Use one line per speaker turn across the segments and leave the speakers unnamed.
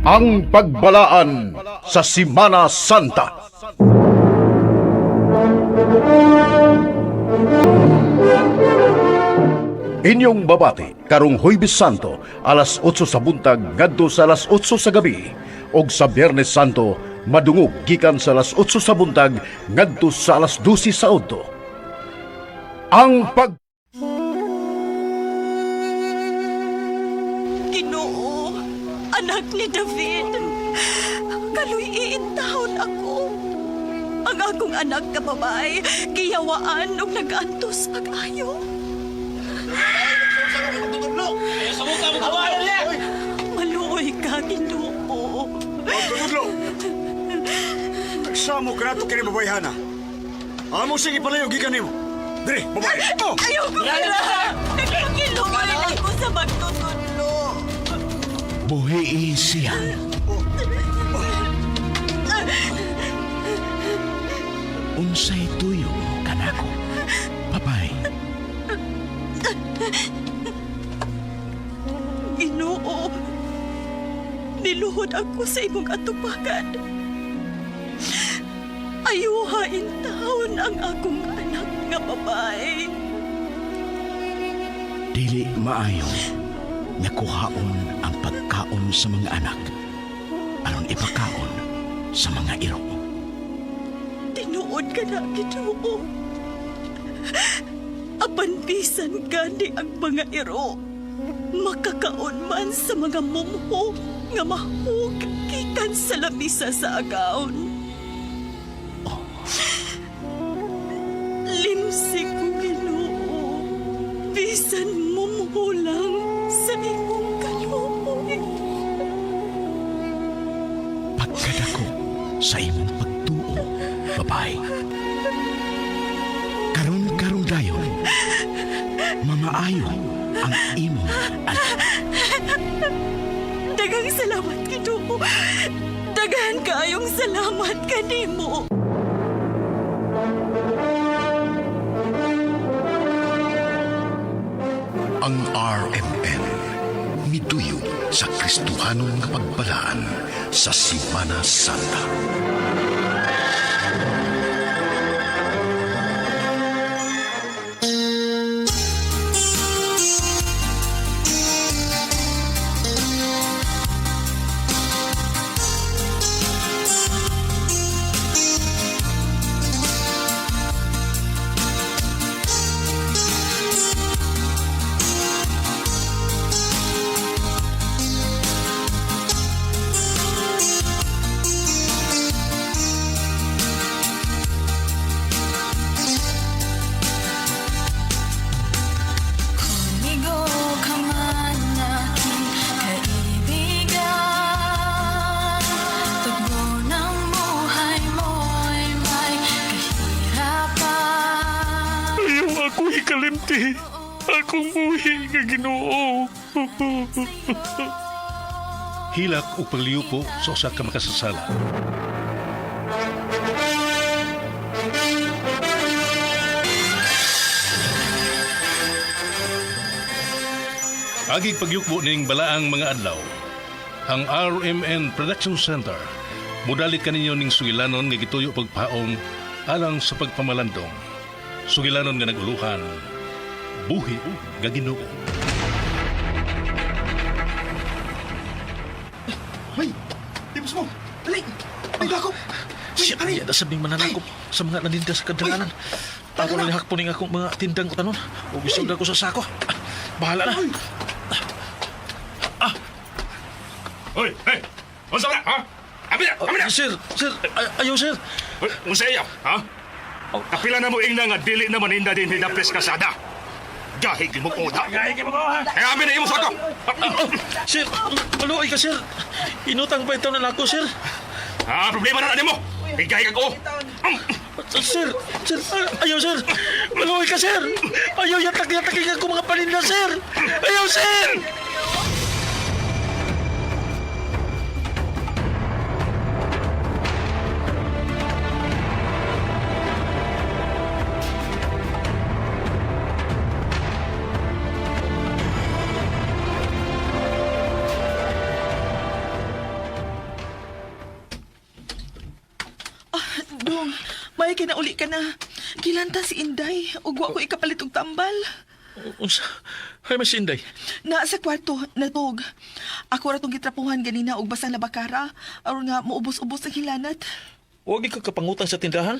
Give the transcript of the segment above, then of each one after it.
Ang Pagbalaan sa Simana Santa. Inyong babati karong Huwebes Santo alas 8 sa buntag ngadto sa alas 8 sa gabi ug sa Biyernes Santo madungog gikan sa alas 8 sa buntag ngadto sa alas 12 sa udto. Ang pag
Ginoo, anak ni David, kaluy taon ako. Ang akong anak ka babae, giyawaan og nag-antos pag-ayo. Maluoy ka, Ginoo.
Tutudlo! Nagsamo ka na ito kini babayhana. Amo sige palayo gikan nimo. Diri, babae. Oh!
Ayaw ko pala! Nagpakiluoy ako sa magtutudlo.
Buhiin siya. Unsay tuyo mo kanako, Papay?
Ginoo, niluhod ako sa imong atupakan. Ayuha taon ang akong anak nga babae.
Dili maayo nga kuhaon ang pagkaon sa mga anak aron ipakaon sa mga iro.
Tinuod ka na, Ginoo. Apan bisan gani ang mga iro, makakaon man sa mga mumho nga mahug gikan sa lamisa sa agaon. Limsi ko, Ginoo, bisan mumho lang sa imong kaluoy.
Pagkadako sa imong pagtuo, babae. Karon-karon dayon, mamaayo ang imong anak.
Daghang salamat, Ginoo. Daghan kaayong salamat kanimo.
Ang RMN miduyog sa Kristohanon nga pagbalaan sa Simana Santa.
Kumigo ka man aking kaibigan, takbo ng buhay mo'y may kahirapan.
Ayaw ako ikalimti. Akong buhi nga Ginoo.
Hilak o pagliyupo sa usa ka makasasala. Agig pagyukbo ning balaang mga adlaw. Ang RMN Production Center mudalit kaninyo ning sugilanon nga gituyo pagpaong alang sa pagpamalandong. Sugilanon nga naguluhan. Buhi nga Ginoo.
Hoy! Tipos mo! Dali! Ay, dako!
Siya, niya na sabing mananakop sa mga naninda sa kadalanan. Ako na lihak po ning akong mga tindang utanon. O gusto na ko sa sako. Ah, bahala na.
Hoy, hey! Unsa ka, ha? Abi na, abi na.
Sir, sir, ayaw sir.
Hoy, unsa iya, ha? Kapila na mo ingna nga dili na maninda din hidapes kasada. Gahi gid mo oda. Gahi gid mo ha. Eh, abi na imo sako.
Oh, sir, maluoy ka sir. Inutang pa ito na nako sir.
Ah, problema na nimo. Gahi kag o.
Sir, sir, ayaw sir. Maluoy ka sir. Ayaw yatak-yatakin ako mga paninda sir. Ayaw sir.
Dong, may kinauli ka na. Gilanta si Inday ug wa ko ikapalit og tambal.
Unsa? Hay mas Inday.
Naa sa kwarto, natog. Ako ra tong gitrapuhan ganina og basang labakara aron nga muubos-ubos ang hilanat.
Huwag ka kapangutang sa tindahan.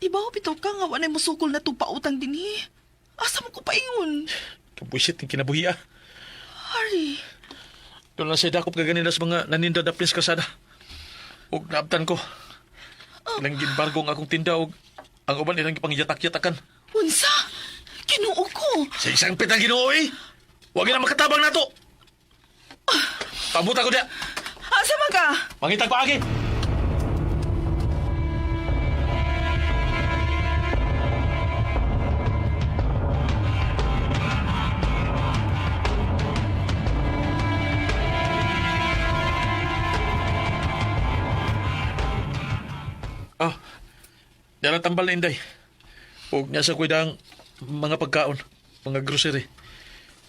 Ibaw bitaw ka nga wa nay mosukol na tong pautang dinhi. Asa mo ko paingon?
Kabuisit ng kinabuhi ah.
Harry,
Doon lang siya dakop ka ganina sa mga naninda da Prince Kasada. Ug naabtan ko. Ilang gimbargo ang akong tinda ug ang uban ilang gipangyatak-yatakan.
unsa? Kinuo ko.
Sa isang pitang Ginoo eh. Huwag na makatabang nato. Pabuta ko diya.
Asa man ka?
Mangitag paagi. Ah, dala tambal na Inday. Huwag niya sa kuidang mga pagkaon, mga grocery.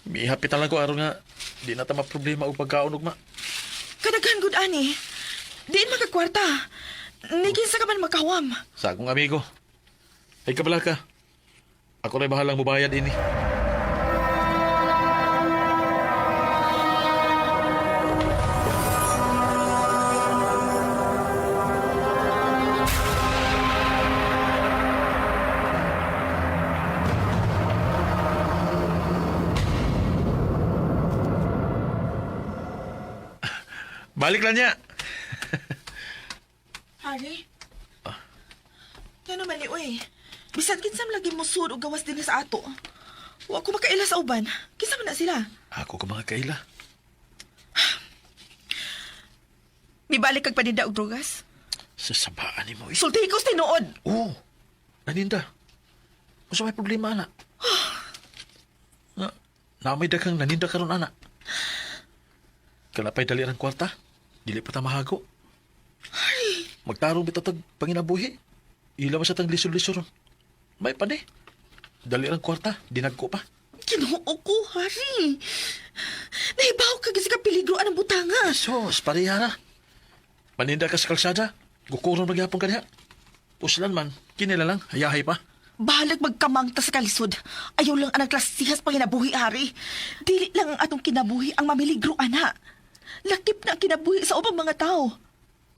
Mihapitan lang ko aron nga di na ta maproblema og pagkaon ugma.
Kadaghan gud ani. Diin makakwarta. Nikinsa ka man makawam.
Sa akong amigo. Ay kabala ka. Ako na'y bahalang mubayad ini. Balik lang niya.
Harry? Ngano man ni oy? Bisan kinsam lagi mo sud og gawas dinhi sa ato. Wa ko makaila sa uban. Kinsa man na sila?
Ako ka mga kaila.
Mibalik kag paninda og drogas?
Sa sabaan ni mo. eh.
Sulti ko sa tinuod.
Oo. Naninda. Unsa may problema ana? Na, naamay daghang naninda karon ana. Kalapay dali ang kwarta. Dili pa ta mahago. Magtarong bitaw tag panginabuhi. Ila man sa tang lisod-lisod. May pa ni. Dali ang kwarta, dinagko pa.
Ginoo ko, Harry. Nahibaw ka gid sa kapeligro anang butanga.
Sos, pareha na. Maninda ka sa kalsada. Gukuron magyapon ka diha. Uslan man, kinila lang, hayahay pa.
Bahalag magkamangta sa kalisod. Ayaw lang anang klasihas panginabuhi, Harry. Dili lang ang atong kinabuhi ang mamiligro, ana. Lakip na ang kinabuhi sa ubang mga tao.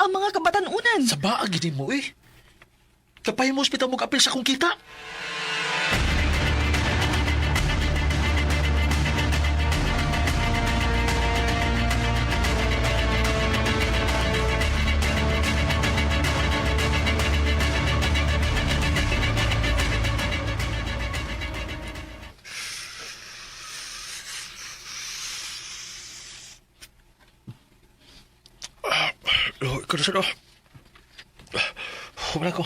Ang mga kabatanunan.
Sa baag gini mo eh. Kapay mo ospital mo kapil sa kong kita. Oh, ikaw na sir, oh. Wala ko.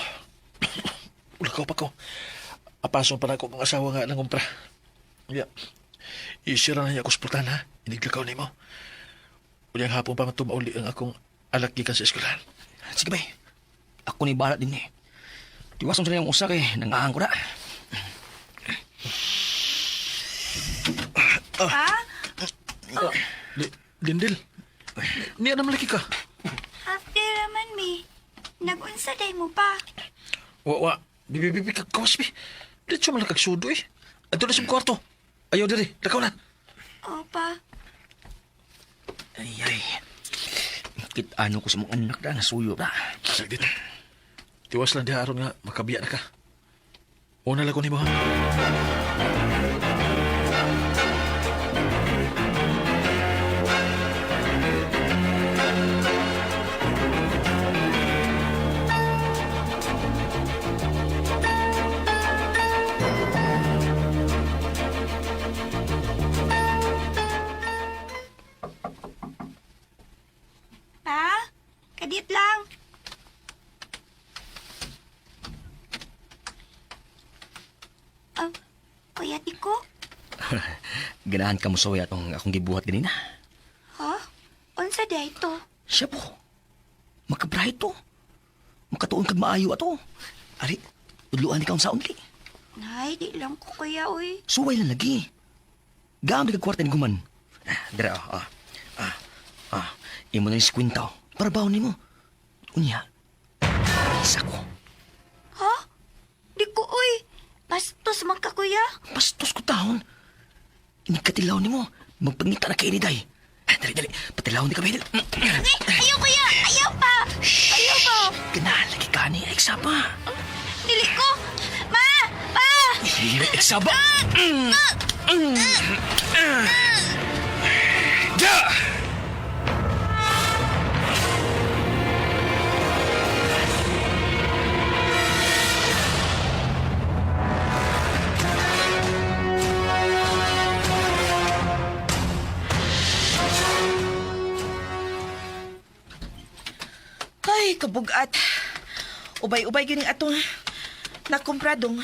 Ulakaw pa ko. Apason pa na ako mga asawa nga nangumpra. Ya. Isira na niya ako sa ha. Iniglakaw ni mo. Ulyang hapon pa matumauli ang akong alak gikan sa eskwelahan.
Sige bay. Ako ni bahala din eh. Tiwason sa yung usa kay nangahang ko na.
Lindel. Niya na malaki ka.
After raman mi, nagunsa day mo pa.
Wa, wa. Bibi, bibi, kagawas, bi. Diretso man lang kag sudo, eh. Adto na sa kwarto. Ayaw diri. Lakaw na.
Opa,
Ay ay. Kit ano ko sa mong anak na nasuyo na.
Sige dito. Tiwas lang diha aron nga makabiya na ka. Una lang ko nimo ha.
pa, kadit lang. Ah, Kuya Tiko?
Ganahan ka mo sa atong akong gibuhat ganina.
Ha? Unsa day to?
Siya po. Makabrahe to. Makatuon kag maayo ato. Ari, tudluan ikaw sa unli.
Nay, di lang ko kuya, uy.
Suway lang lagi. Gamit kag kwarta ni guman. Ah, dira ah. Ah. Ah. ah. Imo na yung skwintaw. Para baon nimo. Unya. Isa ko.
Bastos man ka, kuya.
Bastos ko taon. Inikatilaw nimo. Magpangita na kay ni day. Dali, dali. Patilaw ni kami. Dali.
Ay, ayaw, kuya. Ayaw pa. Ayaw pa.
Ganahan lagi ka ni Eksaba.
Dili ko. Ma! Pa!
Eksaba!
Ja!
Ay, kabugat. Ubay-ubay gyud ning atong nakumpradong.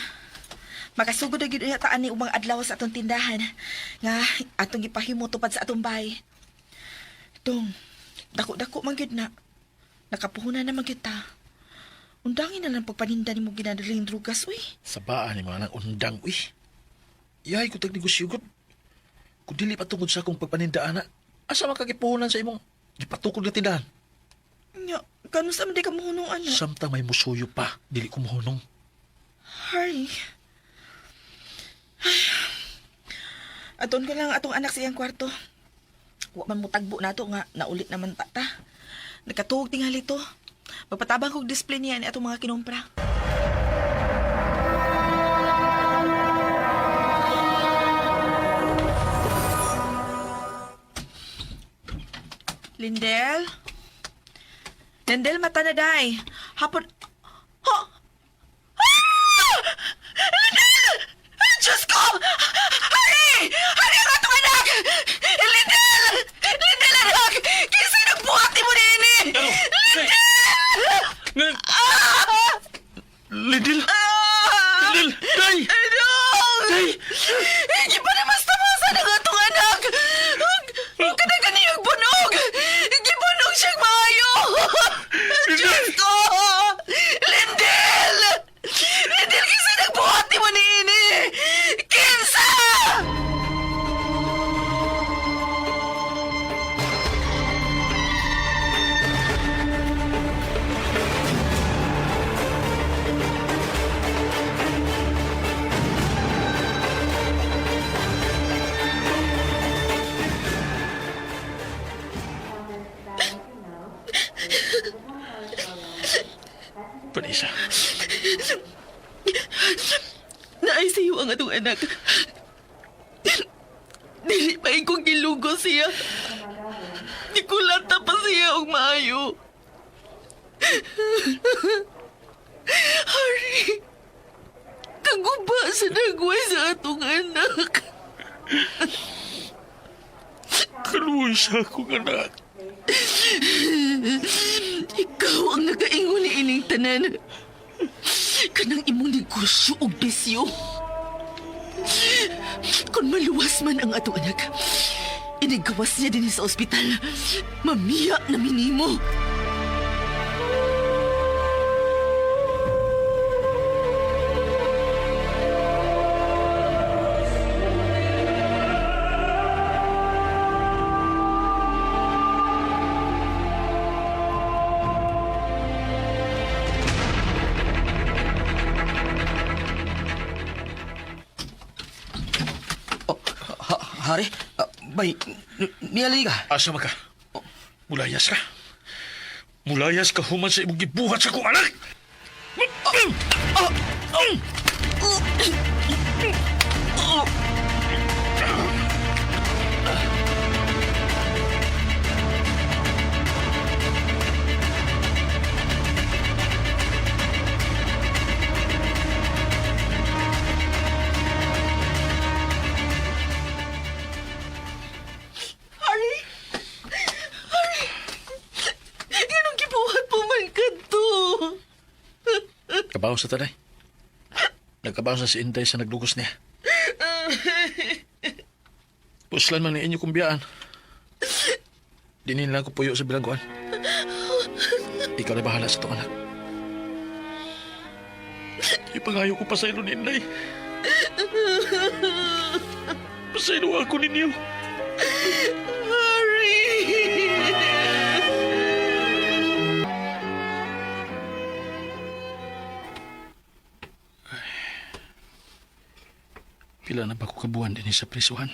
Makasugod na gyud unya taan ni ubang adlaw sa atong tindahan nga atong gipahimo tupad sa atong bahay. Dong, dako-dako man gyud na. Nakapuhunan na man gyud ta. Undangin na lang pagpaninda nimo ginadaling drugas, uy.
Sabaan ni mga nang undang, uy. Iyahay ko tagnegosyo, gud. Kung dili patungod sa akong pagpaninda, ana, asa man kagipuhunan sa imong gipatukod nga tindahan?
Nya, kano sa man di ka mohunong ana?
Samtang may musuyo pa, dili ko mohunong.
Harry. Ay. Aton ko lang atong anak sa iyang kwarto. Wa man mo tagbo nato nga naulit naman ta ta. Nakatuog tingali to. Magpatabang kog display niya ni atong mga kinumpra. Lindel? Lindel, mata na day. Hapon... Ha? Ah! Lindel! Diyos ko! Hari! Hari ang atong anak! Lindel! Lindel, anak! Kinsa nagbuhat ni mo nini? Lindel! Ah!
Lindel!
Ah!
Lindel! Day!
Dong!
Day!
Hindi pa naman tamasan ang atong anak! Huwag ka na ganiyang bunog! Gibunog siyang maayo! Diyos ko! Lindel! Lindel, kasi nagbuhat ni mo ni ini! Kinsa!
Vanessa,
Na-ICU ang atong anak. Dili pa ikong gilugo siya. Nikulata pa siya og maayo. Hari, kaguba sa nagway sa atong anak.
kaluoy sa akong anak.
Ikaw ang nagaingon ni ining tanan. Kanang imong negosyo og bisyo. Kung maluwas man ang atong anak, inigawas niya din sa ospital. Mamiya na minimo.
Oh, ha, Hari, bay, niali ka.
Asa man ka? Mulayas ka? Mulayas ka human sa imong gibuhat sa akong anak!
Hari! Hari! Ganong gibuhat po man ka to?
Kabaw sa tanay. Nagkabaw sa si Inday sa naglugos niya. Puslan man ni inyo kumbiyaan. Dinin lang ko puyo sa bilangguan. Ikaw na bahala sa itong anak. Ipangayo ko pa sa ilo ni Inday. Pasaylo ako ninyo.
Hari!
Pila na ba ko kabuan din sa prisuhan?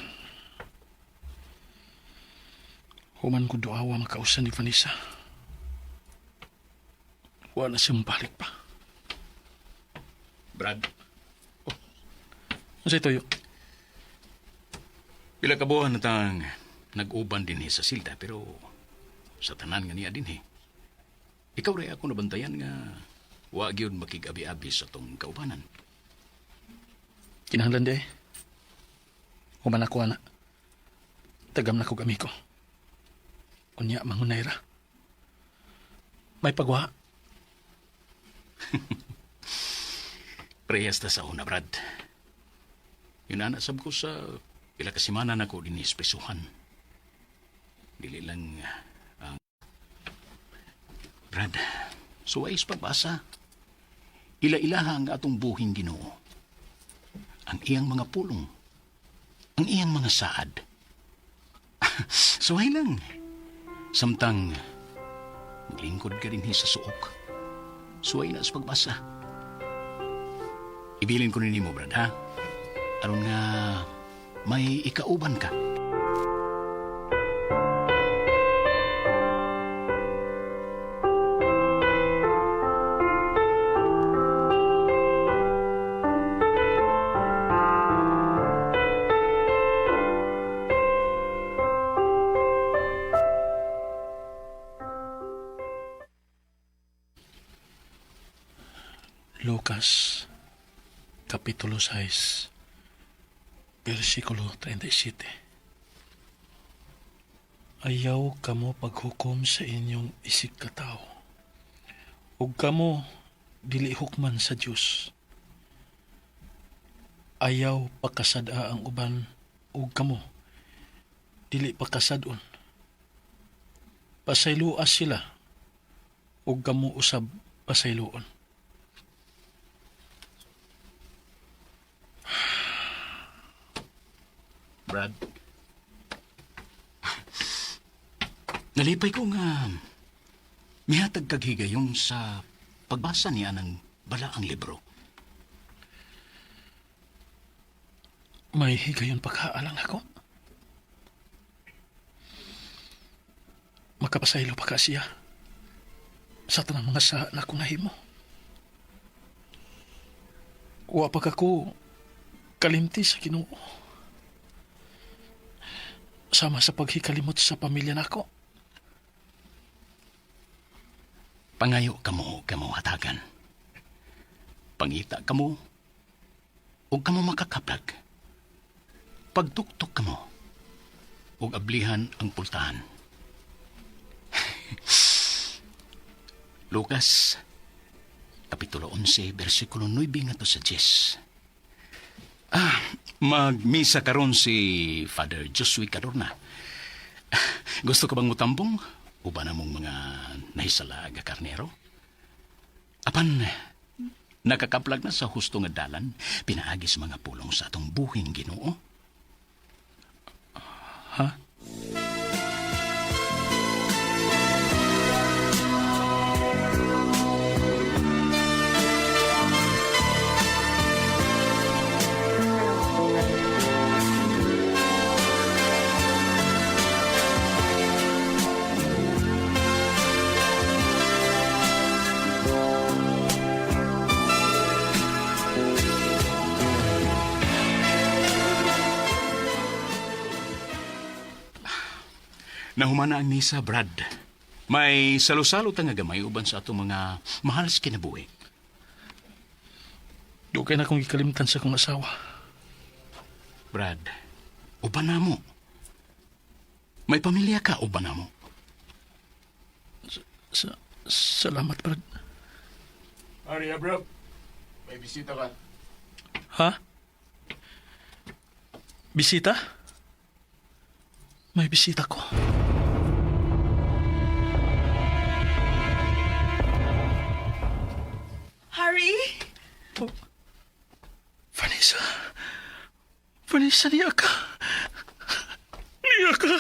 Human ko duawa makausan ni Vanessa. Wala siyang balik pa.
Brad,
Ano sa'yo, Toyo?
pila ka buwan na tang nag-uban din sa silda pero sa tanan nga niya din eh. Ikaw rin ako nabantayan nga wa gyud makig-abi-abi sa tong kaubanan.
Kinahanglan di eh. Human ako, ana. Tagam na kog amigo. Unya, mangunay ra. May pagwa.
Prehas ta sa una, Brad. Yun ana sab ko sa pila ka semana nako dinhi sa prisuhan. Dili lang ang Brad, suway sa pagbasa. Ila-ilaha ang atong buhing Ginoo. Ang iyang mga pulong. Ang iyang mga saad. Suway lang. Samtang maglingkod ka dinhi sa suok. Suway na sa pagbasa. Ibilin ko nimo, Brad, ha? Aron nga may ikauban ka.
Lucas, Kapitulo 6, versikulo 37. Ayaw kamo paghukom sa inyong isig katao. Ug kamo dili hukman sa Dios. Ayaw pakasad-a ang uban ug kamo dili pakasad-on. Pasayloa sila ug kamo usab pasayloon.
Brad. Nalipay ko nga mihatag kag higayon sa pagbasa niya ng balaang libro.
May higayon pagkaalang ako. Makapasaylo pa ka siya. Sa tanang mga sa na akong nahimo. Wa pa ka ko kalimti sa Ginoo. Sama sa paghikalimot sa pamilya nako.
Pangayo kamo kamo hatagan. Pangita kamo ug kamo makakaplag. Pagtuktok kamo ug ablihan ang pultahan. Lucas Kapitulo 11, versikulo 9 ngadto sa 10. Ah, magmisa karon si Father Josue Cadorna. Gusto ka bang mutambong? Uban na mong mga nahisala nga karnero? Apan, nakakaplag na sa husto nga dalan, pinaagi sa mga pulong sa atong buhing Ginoo.
Ha?
Nahumana ang misa, Brad. May salo-salo ta nga gamay uban sa atong mga mahal sa kinabuhi.
Dugay na akong gikalimtan sa akong asawa.
Brad, uban na mo. May pamilya ka, uban na mo.
Sa, salamat, Brad.
Arya, bro. May bisita ka.
Ha? Bisita? May bisita ko.
Harry?
Vanessa. Vanessa, niya ka. Niya ka.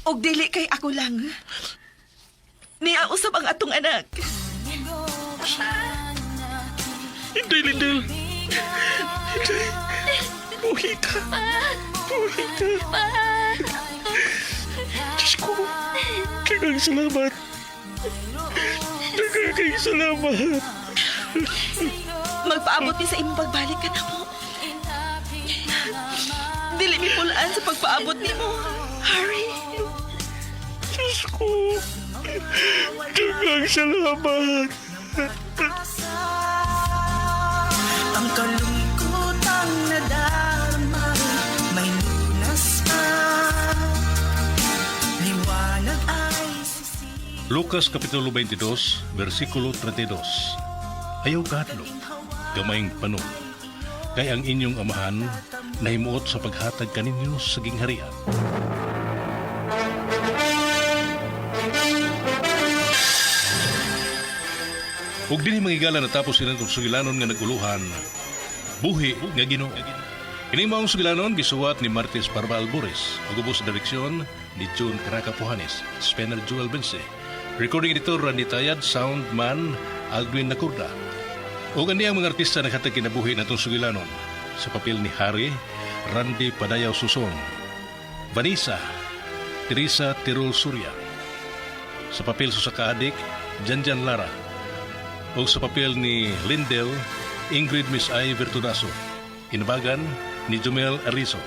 Og dili kay ako lang. Niya usab ang atong anak.
Hindi, Lindel. Hindi. Buhi ka. Buhi ka.
Pa!
Diyos ko. Daghang salamat. Daghang kayong salamat.
Magpaabot mi sa imong pagbalik ka na mo. Dili mi pulaan sa pagpaabot nimo, Harry.
Diyos ko. Daghang salamat.
Ang kalungkutang nadarama may lunas pa. Liwanag ay sisig.
Lucas Kapitulo 22, versikulo 32. Ayaw kahadlok, gamayng panon. Kay ang inyong amahan nahimuot sa paghatag kaninyo sa gingharian. Ug dinhi mangigala natapos silang itong sugilanon nga naguluhan. Buhi nga Ginoo. Kini maong sugilanon gisuwat ni Martes Parva Albores, ug ubos sa direksyon ni June Caraca Puhanes, Spencer Joel Bense. Recording editor Randy Tayad, soundman Aldwin Nakurda. Ug ani ang mga artista naghatag kinabuhi natong sugilanon. Sa papel ni Harry, Randy Padayaw Suson. Vanessa, Teresa Tirol Surya. Sa papel sa Kaadik, Janjan Lara. O sa papel ni Lindel, Ingrid Miss I. Virtudaso. Inabagan ni Jumel Arizo.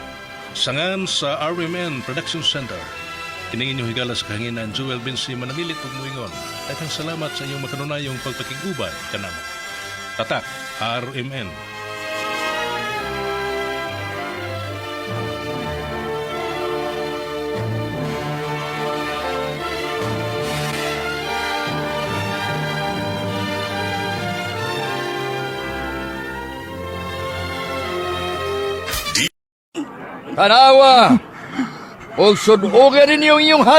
Sangan sa RMN Production Center. Kining inyong higala sa kahanginan, Joel Bensi manamilit ug muingon. Daghang salamat sa inyong makanunayong pagpakiguban kanamo. Tatak RMN.
Tanawa! Og sudogan ninyo ang inyong hari.